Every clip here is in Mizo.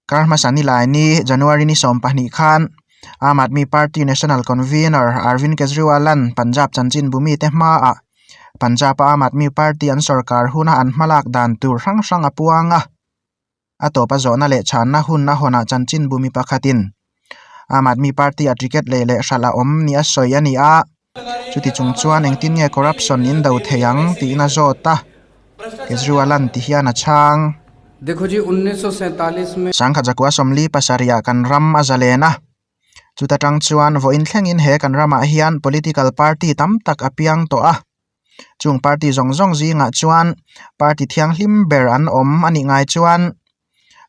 Kar hmasa nilai ni January ni 12 khan Aam Aadmi Party National Convener Arvind Kejriwal-a'n Punjab chanchin bumi te hmaah Punjab a Aam Aadmi Party an sorkar huna an hmalak dan tur hrang hrang a puang a. A tawpa zawhna leh chhanna hun a hawnah chanchin bumi pakhatin Aam Aadmi Party a ticket lei leh hralh a awm ni a sawi a ni a. Chuti chung chuan engtin nge corruption in do thei ang tiin a zawt a. Kejriwal-a'n ti hian a chhang. Sangkhat zakua 47 ah kan ram a zalen a, chuta tang chuan vawiin thlengin he kan ramah hian political party tam tak a piang tawh a. Chung party zawng zawng zingah chuan party thianghlim ber an awm a nih ngai chuan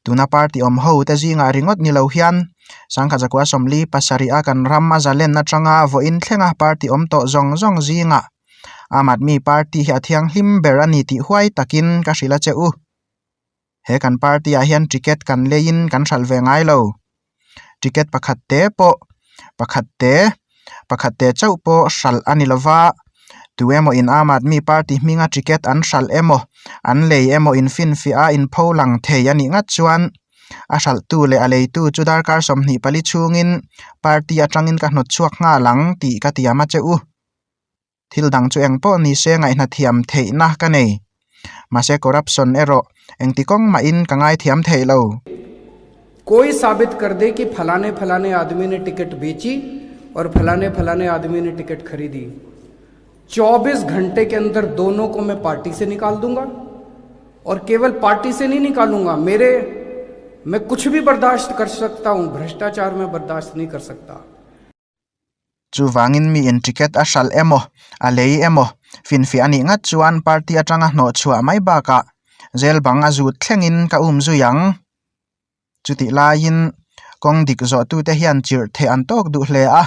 tuna party awm ho te zingah ringawt ni lo hian sangkhat zakua 47 a kan ram a zalen atanga vawiin thlenga party awm tawh zawng zawng zingah Aam Aadmi Party hi a thianghlim ber a ni tih huai takin ka hrilh a che u. He kan party ah hian ticket kan leiin kan hralh ve ngai lo. Ticket pakhat te pawh pakhat te pakhat te chauh pawh hralh a ni lova, tu emaw in Aam Aadmi Party hminga ticket an hralh emaw an lei emaw in finfiah a in pho lang thei a nih ngat chuan a hralhtu leh a leitu chu darkar 24 chhungin party atangin ka hnawt chhuak nghal ang tih ka tiam a che u. Thil dang chu eng pawh ni se ngaihna thiam theihna ka nei. Mahse corruption erawh engti kawng mahin ka ngaithiam thei lo. कोई साबित कर दे कि फलाने फलाने आदमी ने टिकट बेची और फलाने फलाने आदमी ने टिकट खरीदी, 24 घंटे के अंदर दोनों को मैं पार्टी से निकाल दूंगा। और केवल पार्टी से नहीं निकालूंगा, मेरे मैं कुछ भी बर्दाश्त कर सकता हूं, भ्रष्टाचार मैं बर्दाश्त नहीं कर सकता। Chuvangin mi in ticket a hralh emaw, a lei emaw, finfiah a nih ngat chuan party atanga hnawh chhuah mai bakah jail bang a zut thlengin ka um zui ang. Chutih laiin kawng dik zawhtute hian chirh theh an tawk duh hle a.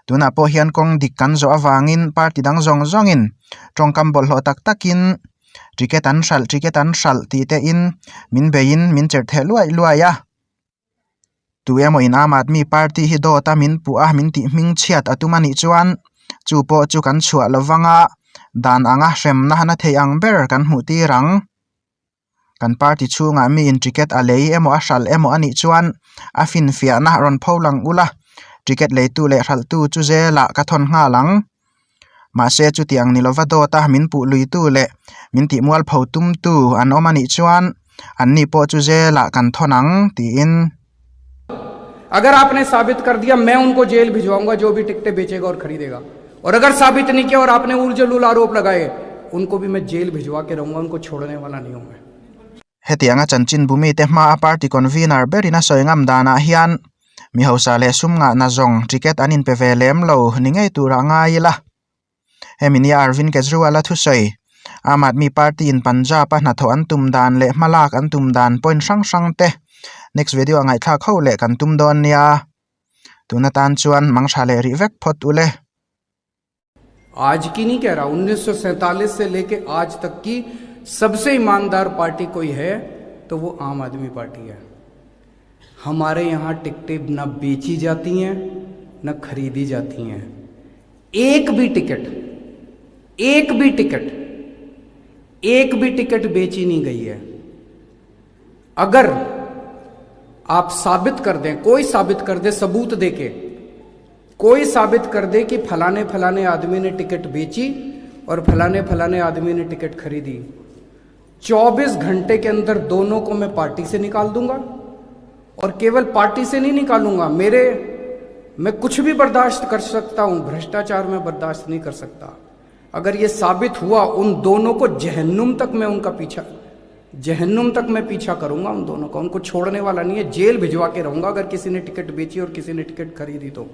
Tunah pawh hian kawng dik kan zawh avangin party dang zawng zawngin tawngkam bawlhhlawh tak takin ticket an hralh ticket an hralh tih te in min beiin min chirh theh luai luai a. Tu emaw in Aam Aadmi Party hi dawt a min puh a min tih hming chhiat a tum a nih chuan chu pawh chu kan chhuah lovang a, dan anga hremna na thei ang ber kan hmuh tir ang. Kan party chhungah mi in ticket a lei emaw a hralh emaw a nih chuan a finfiahna rawn pho lang ula, ticket leitu leh hralhtu chu zelah ka thawn nghal ang. Mahse chutiang ni lova dawt a min puh luitu leh min tih mualpho tumtu an awm a nih chuan anni pawh chu zelah kan thawn ang tiin. अगर आपने साबित कर दिया मैं उनको जेल भिजवाऊंगा जो भी टिकटें बेचेगा और खरीदेगा, और अगर साबित नहीं किया और आपने उलझलूल आरोप लगाए उनको भी मैं जेल भिजवा के रहूंगा, उनको छोड़ने वाला नहीं हूं मैं। Hetianga chanchin bumi te hma a party convener berin a sawi ngam danah hian mi hausa leh sum ngahna zawng ticket an inpe ve lem lo ni ngei tur a ngai ila. Hemi nia Arvind Kejriwal a thusawi Aam Aadmi Party in Punjab a hnathawh an tum dan leh hmalak an tum dan point hrang hrang te next video a ngaihthlak ho leh kan tum dawn nia. Tuna tan chuan mangtha leh rih vek phawt ule. आज की नहीं कह रहा, 1947 से लेके आज तक की सबसे ईमानदार पार्टी कोई है तो वो आम आदमी पार्टी है। हमारे यहाँ टिकटें न बेची जाती हैं न खरीदी जाती हैं। एक भी टिकट, एक भी टिकट, एक भी टिकट बेची नहीं गई है। अगर आप साबित कर दें, कोई साबित कर दे, सबूत देके कोई साबित कर दे कि फलाने फलाने आदमी ने टिकट बेची और फलाने फलाने आदमी ने टिकट खरीदी, 24 घंटे के अंदर दोनों को मैं पार्टी से निकाल दूंगा। और केवल पार्टी से नहीं निकालूंगा, मेरे मैं कुछ भी बर्दाश्त कर सकता हूं, भ्रष्टाचार मैं बर्दाश्त नहीं कर सकता। अगर ये साबित हुआ उन दोनों को जहन्नुम तक मैं उनका पीछा, जहन्नुम तक मैं पीछा करूंगा उन दोनों का, उनको छोड़ने वाला नहीं है, जेल भिजवा के रहूंगा अगर किसी ने टिकट बेची और किसी ने टिकट खरीदी तो।